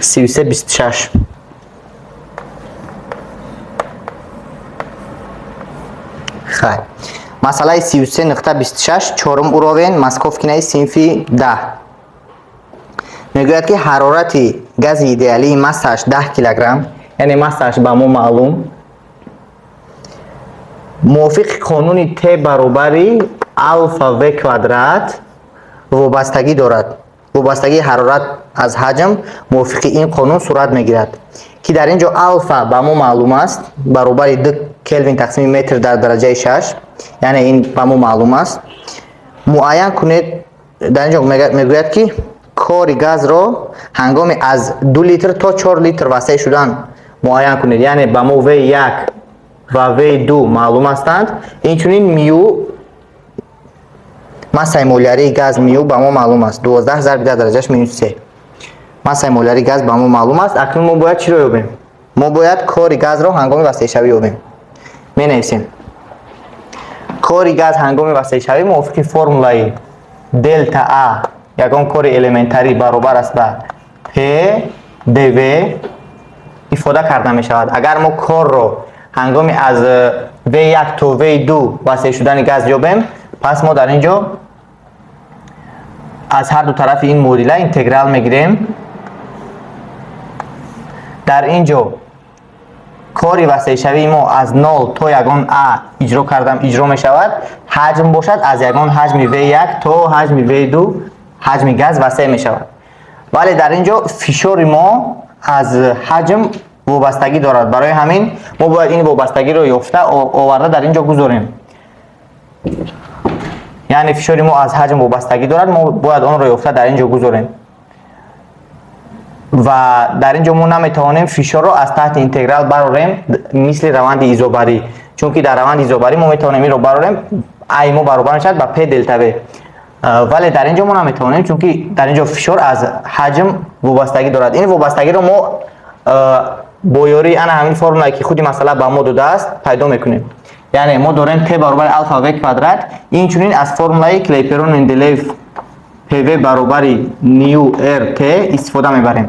33,26. Хайр, масъалаи 33,26, чорум уровень, Московкинаи синфи 10. Мегӯяд, ки ҳарорати гази идеалии массааш 10 килограмм, яъне массааш ба мо маълум, мувофиқи қонуни Т баробари алфа В квадрат вобастагӣ дорад. Вобастагии ҳарорат аз ҳаҷм мувофиқи ин қонун сурат мегирад, ки дар ин ҷо алфа ба мо маълум аст, баробари 2 келвин тақсими метр дар дараҷаи 6, яъне ин ба мо маълум аст. Муайян кунед, дар ин ҷо мегӯяд, ки кори газро ҳангоми аз 2 литр то 4 литр васеъ шудан муайян кунед. Яъне ба мо В1 ва В2 маълум ҳастанд, инчунин мю, массаи молярии газ мю ба мо маълум аст, 12 зарби 10 дараҷаш минус 3. Массаи молярии газ ба мо маълум аст. Акнун мо бояд чиро ёбем? Мо бояд кори газро ҳангоми васеъшавӣ ёбем. Менависем: кори газ ҳангоми васеъшавӣ мувофиқи формулаи делта А, ягон кори элементарӣ, баробар аст ба П дв ифода карда мешавад. Агар мо корро ҳангоми аз В1 то В2 васеъ шудани газ ёбем, пас мо дар ин ҷо аз ҳар ду тарафи ин муодила интеграл мегирем. Дар ин ҷо кори васеъшавии мо аз 0 то ягон а иҷро кардам иҷро мешавад. Ҳаҷм бошад, аз ягон ҳаҷми В1 то ҳаҷми В2 ҳаҷми газ васеъ мешавад. Вале дар ин ҷо фишори мо аз ҳаҷм вобастагӣ дорад. Барои ҳамин мо бояд ин вобастагиро ёфта оварда дар ин ҷо гузорем. Яъне фишори мо аз ҳаҷм вобастагӣ дорад, мо бояд онро ёфта дар ин ҷо гузорем. Ва дар ин ҷо мо наметавонем фишорро аз таҳти интеграл барорем, мисли раванди изобарӣ, чунки дар раванди изобарӣ мо метавонем инро барорем, ай мо баробар мешавад ба п делта в. Вале дар ин ҷо мо наметавонем, чунки дар ин ҷо фишор аз ҳаҷм вобастагӣ дорад. Ин вобастагиро мо бо ёрии ана ҳамин формулае, ки худи масъала ба мо додааст, пайдо мекунем. Яъне мо дорем т баробари алфа в квадрат, инчунин аз формулаи Клейперон Менделеев пв баробари ню рт истифода мебарем.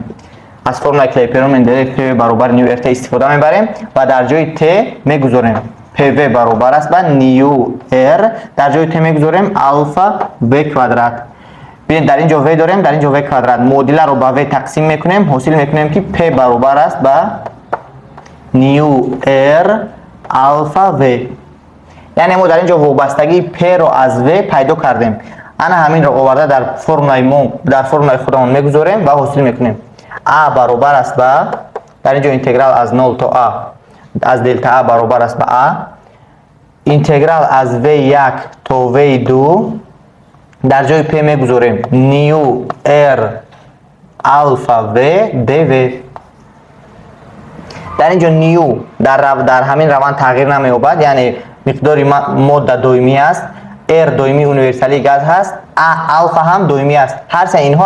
Аз формулаи Клейперон Менделеев пв баробари ню рт истифода мебарем ва дар ҷои т мегузорем пв баробар аст ба ню р, дар ҷои т мегузорем алфа в квадрат. Бинед, дар ин ҷо в дорем, дар ин ҷо в квадрат. Муодиларо ба в тақсим мекунем, ҳосил мекунем, ки п баробар аст ба ню р алфа в. Яъне мо дар ин ҷо вобастагии п-ро аз в пайдо кардем. Ана ҳаминро оварда дар формулаи мо, дар формулаи худамон мегузорем ва ҳосил мекунем: а баробар аст ба, дар ин ҷо интеграл аз 0 то а аз делта а баробар аст ба а интеграл аз в1 то в2, дар ҷои п мегузорем ню р алфа в дв. Дар ин ҷо ню дар ҳамин раванд тағйир намеёбад, яъне миқдори модда доимӣ аст, р доимии универсалии газ ҳаст, а алфа ҳам доимӣ аст. Ҳар се инҳо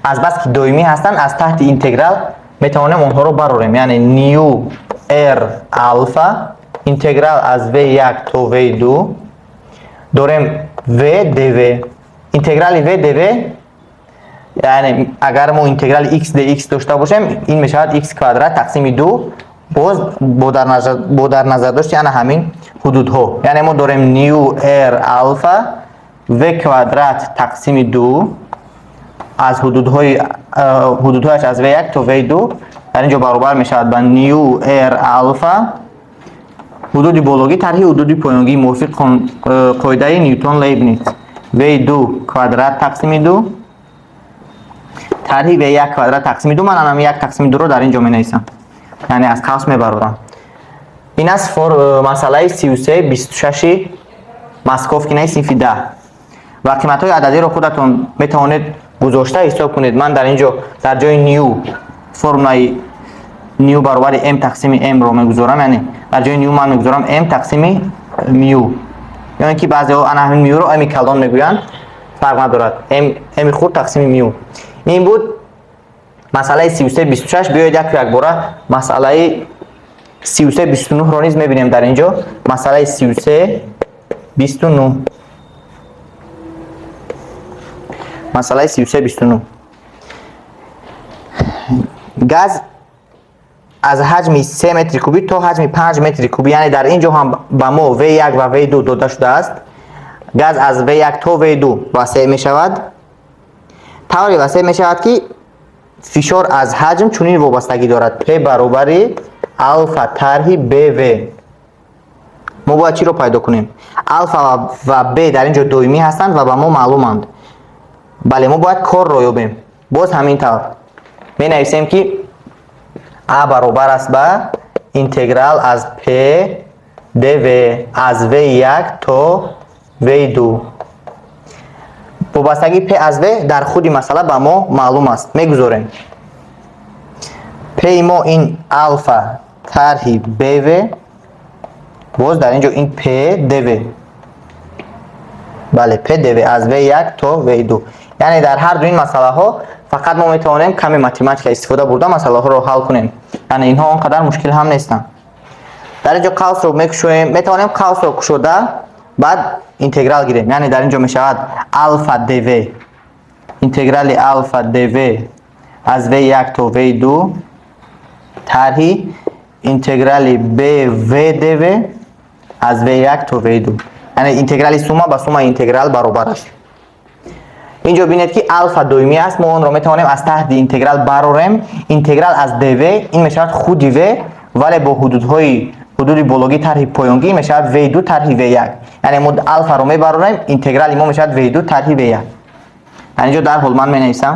аз бас ки доимӣ ҳастанд, аз таҳти интеграл метавонем онҳоро барорем. Яъне ню р алфа интеграл аз в1 то в2 дорем в дв. Интеграли в дв, яъне агар мо интеграли x dx дошта бошем, ин мешавад x квадрат тақсими 2, боз бо дар назардошти ана ҳамин ҳудудҳо. Яъне мо дорем ню р алфа в квадрат тақсими 2 аз ҳудудҳояш аз в1 то в2 дар ин ҷо баробар мешавад ба ню р алфа ҳудуди бологӣ тарҳи ҳудуди поёнгӣ мувофиқ қоидаи Ньютон Лейбниц в2 квадрат тақсими 2 тарҳи в1 квадрат тақсими 2. Ман анам 1 тақсими 2-ро дар ин ҷо менависам, яъне аз қавс мебарорам. Ин аст масъалаи 33,26 Московкинаи синфи 10 ва қиматҳои ададиро худатон метавонед гузошта ҳисоб кунед. Ман дар ин ҷо дар ҷои ню формулаи ню баробари м тақсими м-ро мегузорам, яъне дар ҷои ню ман мегузорам м тақсими мю, ё ин ки баъзеҳо ана ҳамин мюро м калон мегӯянд, фарқ надорад, м хурд тақсими мю. Ин буд масъалаи 33,26. Биёед, яку якбора масъалаи 33,29-ро низ мебинем. Дар ин ҷо масъалаи 33,29, масъалаи 33,29. Газ аз ҳаҷми 3 метри кубӣ то ҳаҷми 5 метри кубӣ, яъне дар ин ҷо ҳам ба мо V1 ва V2 дода шудааст. Газ аз V1 то V2 васеъ мешавад. Тавре васеъ мешавад, ки фишор аз ҳаҷм чунин вобастагӣ дорад: P баробари алфа тарҳи BV. Мо бояд чиро пайдо кунем? Алфа ва B дар ин ҷо доимӣ ҳастанд ва ба мо маълуманд. Бале, мо бояд корро ёбем. Боз ҳамин тавр менависем, ки А баробар аст ба интеграл аз P dV аз V1 то V2. Вобастагии P аз V дар худи масъала ба мо маълум аст. Мегузорем. P мо ин алфа тарҳи BV, боз дар ин ҷо ин P dV. Бале, P dV аз V1 то V2. Яъне дар ҳар ду ин масъалаҳо фақат мо метавонем каме математика истифода бурда масъалаҳоро ҳал кунем. Яъне инҳо он қадар мушкил ҳам нестанд. Дар ин ҷо қавсро мекушоем, метавонем қавсро кушода, баъд интеграл гирем. Яъне дар ин ҷо мешавад алфа dV, интеграли алфа dV аз V1 то V2 тарҳи интеграли BV dV аз V1 то V2. Яъне интеграли сумма ба суммаи интеграл баробар аст. Инҷо бинед, ки алфа доимӣ аст, мо онро метавонем аз таҳти интеграл барорем. Интеграл аз dV ин мешавад худи V, вале бо ҳудудҳои ҳудуди бологӣ тарҳи поёнгӣ мешавад V2 тарҳи V1. Яъне мо алфаро мебарорем, интеграли мо мешавад V2 тарҳи V1. Дар инҷо дарҳол ман менависам.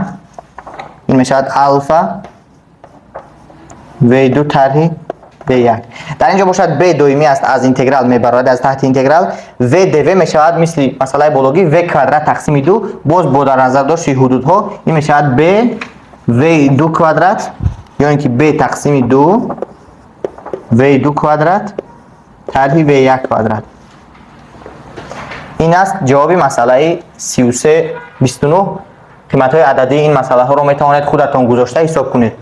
Ин мешавад алфа V2 тарҳи V1. Дар инҷо бошад, B доимӣ аст, аз интеграл мебарояд, аз таҳти интеграл. V dV мешавад мисли масъалаи бологӣ V квадрат тақсими 2, боз бо дар назар дошти ҳудудҳо ин мешавад B V2 квадрат ё ин ки B тақсими 2 V2 квадрат тарҳи V1 квадрат. Ин аст ҷавоби масъалаи 3329. Қиматҳои ададии ин масъалаҳоро метавонед худатон гузошта ҳисоб кунед.